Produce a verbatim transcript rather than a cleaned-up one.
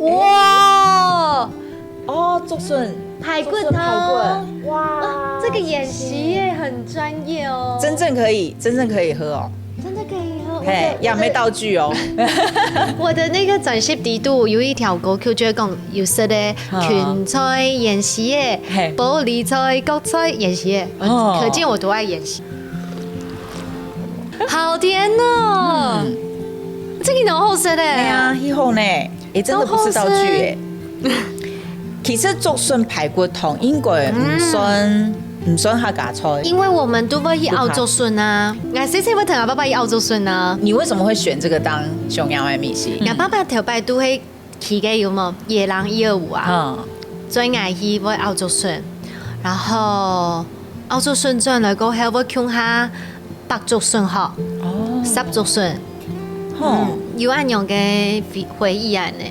哇，哦，竹筍，排骨竹筍排汤，骨，哇，这个演习耶，很专业哦。真正可以，真正可以喝哦。真的可以喝。嘿，也没道具哦。我的那个专辑底肚有一条歌曲，就会讲有说的嗯芹菜演习耶嘿，玻璃菜、国菜演习耶，哦可见我多爱演习。好甜哦，这个很好吃的。哎呀，以后呢，哎，真的不是道具哎。其实竹筍排骨汤应该唔算，唔算客家菜。因为我们都会去熬竹筍啊，俺細細会同阿爸爸去熬竹筍啊。你为什么会选这个当小娘的米西？俺爸爸头摆都会去个有无？野狼一二五啊，嗯，所以俺去会熬竹笋，然后熬竹笋转来过后，会共下白竹笋吼，哦，煠竹笋，吼嗯，，有恁样个回回忆啊呢。